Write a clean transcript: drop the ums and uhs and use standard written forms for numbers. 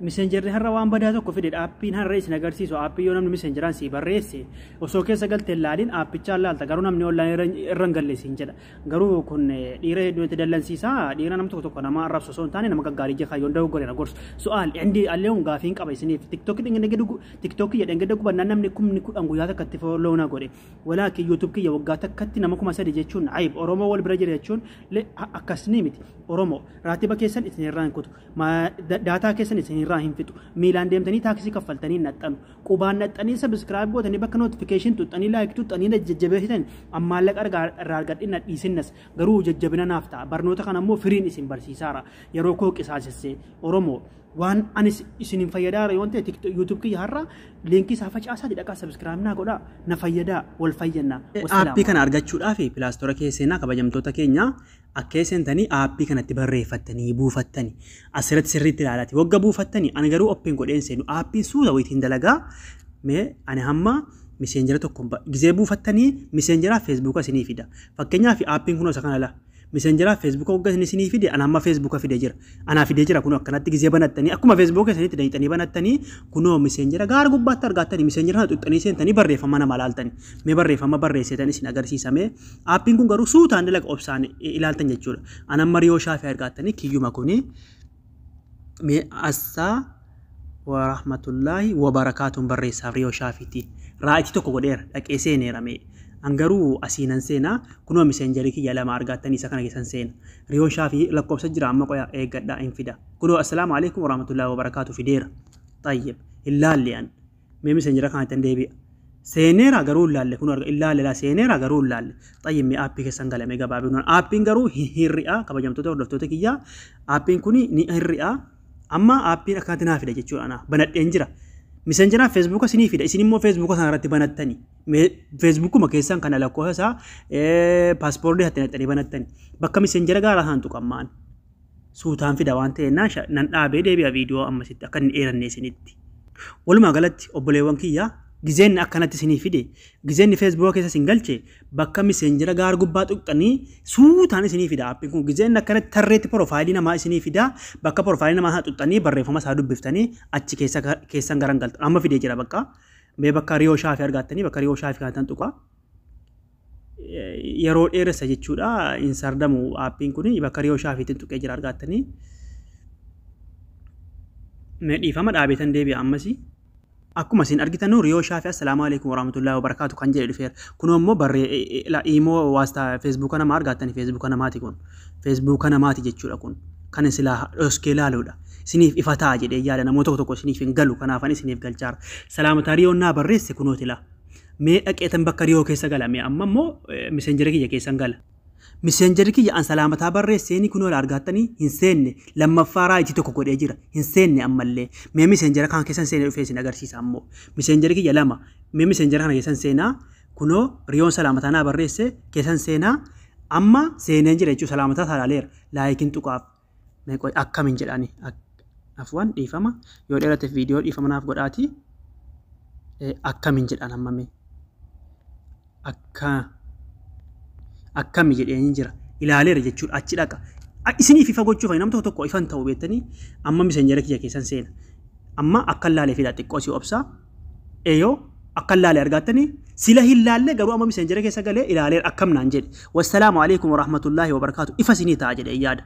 Messengerri har'a waan badaa tokko fide. Aappiin har'a isin agarsiisu aappii yoo namni Messengeraan sii barreesse osoo keessa galtee laaliin aappichaan laalta, garuu namni online irra hin galle siin jedha. Garuu kun dhiira hedduu itti dallansiisa. Dhiira nama tokko tokko nama arrabsu osoo hin taane nama gaggaarii jecha yoon dogoggore na gorsu. Su'aal indi alleehuun gaafiin qaba isiniif. TikTokii dhingee TikTokii jedheen gadi gubannaan namni 10,000 guyyaa takkatti follow na godhe. Walaakin YouTube kiyya waggaa takkatti nama 3,000 jechuun ayib. Oromoo wal bira jira jechuun akkasni miti. Oromoo raatiba keessan isin irraa hin kutu. Daataa keessan isin irraa hin fixu. Miilaan deemtanii taaksii kaffaltanii naxxanu. Qubaan naxxanii subscribe gootanii bakka notification tuxxanii like tuxxanii jajjabeessitan ammaallaqa irraa argadhin na dhiisinnas garuu jajjabina naaf ta'a. Barnoota kana immoo firiin isin barsiisaara. Yeroo koo qisaasessee Oromoo waan anis isin fayyadaara yoon ta'e YouTube kiyya har'a liinkii isaa facaasaa dhaqaa subscribe naa godhaa, na fayyadaa, wal fayyannaa. Aappii kana argachuudhaaf Play Store keesseenaa, kabajamtoota keenya, akka seentanii aappii kanatti barreeffattanii buufattanii asirratti sirriitti ilaalaati. Wagga buufattanii ani garuu open godheen seenu, aappiin suuta wayitiin dalagaa. Mee ani hamma Messengera tokko gizee buufattanii Messengeraa Facebooka isinii fida. Fakkeenyaaf aappiin kun isa kana la. Messengeraa Facebooka wagga isinii fide, ana amma Facebooka fide jira. Anaa fidee jira. Kun akkanatti gizee banattanii akkuma Facebooka isinitti dayixanii banattanii kunoo Messengera gaara gubbaatti argattanii Messengera kana xuxxanii seentanii barreeffama nama laaltanii. Mee barreeffama barreessitan isin agarsiisame. Aappiin kun garuu suutaan dalaga, obsaan ilaaltan jechuudha. Ana amma riyoo shaafii argattanii kiyyuma kuni mee assaa warahmatullaahi wabarakaatuun barreessaaf riyoo shaafiiti. Raayitii tokko godheera, dhaqee seeneera mee. An garuu asiinan seenaa, kunoo Messengerii kiyya lama argattanii isa kana keessan seena. Riyoo shaafii lakkoofsa jira, amma qoya eeggadhaa hin fida. Kunoo assalaamu alaikum warahmatullaahi wabarakaatu fideera. Tayyib hin laalle an. Mee Messengera kanatti hin deebi'a. Seeneera garuu hin laalle, kun arga hin laalle laa, seeneera garuu hin laalle. Tayyib, mee aappii keessan galame gabaabinaan. Aappiin garuu hin hirri'a, kabajamtoota hordoftoota kiyyaa. Aappiin kun ni hirri'a. Amma aappiin akkanatti naa fida jechuudha, ana banadheen jira. Messengeraa Facebooka isinii fida, isin immoo Facebooka sana irratti banattani. Facebookuma keessan kana lakkoofsa isaa passwordii hatti naqxanii banattani. Bakka Messengera gaara isaan tuqammaan. Suutaan fida waan ta'e nan dhaabee deebi'a viidiyoo ammasitti akka inni dheeranne isinitti. Walumaa galatti obboleewwan kiyyaa, gizeenni akkanatti isinii fide, gizeenni Facebooka keessa isin galche, bakka Messengera gaara gubbaa tuqxanii suutaan isinii fida aappiin kun. Gizeenni akkanatti tarreetti profileii namaa isinii fida, bakka profileii namaa sana tuqxanii barreeffama isaa dubbiftanii achi keessa keessan garan galtu. Amma fidee jira bakka. Mee bakka riyoo shaafii argattanii bakka riyoo shaafii kanatti tuqa. Yeroo dheeressa jechuudha hin sardamu aappiin kun, bakka riyoo shaafiitiin tuqee jira argattanii. Mee dhiifama, dhaabeetan deebi'a ammasii. Akkuma isin argitan riyoo shaafii assalaamu alaikum warahmatullahi wabarakaatu kan jedhe dhufeera. Kun immoo barree imo waasta Facebooka namaa argattanii, Facebooka namaati kun. Facebooka namaati jechuudha kun. Kan silaa dhoskee ilaaluudha. Isiniif ifa ta'a jedhee yaada, namoota tokko tokko isiniif hin galu, kanaafan isiniif galchaara. Salaamataa riyoon naa barreesse kunooti laa. Mee dhaqeetan bakka riyoo keessa gala, mee amma immoo Messengera kiyya keessan gala. Messengeri kiyya an salaamataa barreesseeni kunoo argattanii hin seenne, lammaffaa rightii tokko godhee jira, hin seenne ammallee. Mee Messengera kana keessan seenee dhufee isin agarsiisa ammoo. Messengeri kiyya lama, mee Messengera kana keessan seenaa, kunoo riyoon salaamataa naa barreesse keessan seenaa, amma seeneen jira jechuudha, salaamataa salaaleera, likeiin tuqaaf. Mee qoy, akkamiin jedhani, afwan, dhiifama, yoo dheerateef viidiyoo dhiifama naaf godhaati. Akkamiin jedhan amma, mee akka akkami jedheen jira, ilaaleera jechuudha, achi dhaqa. Isiniif ifa gochuuf nama tokko tokko ifan ta'u beektanii, amma Messengera kiyya keessan seena. Amma akka laalee fida, xiqqoo si obsaa. Eeyoo, akka laalee argattanii sila hin laalle, garuu amma Messengera keessa galee ilaaleera, akkam naan jedhe. Wassalaamu alaikum warahmatullaahi wabarakaatu, ifa isinii ta'a jedhee yaada.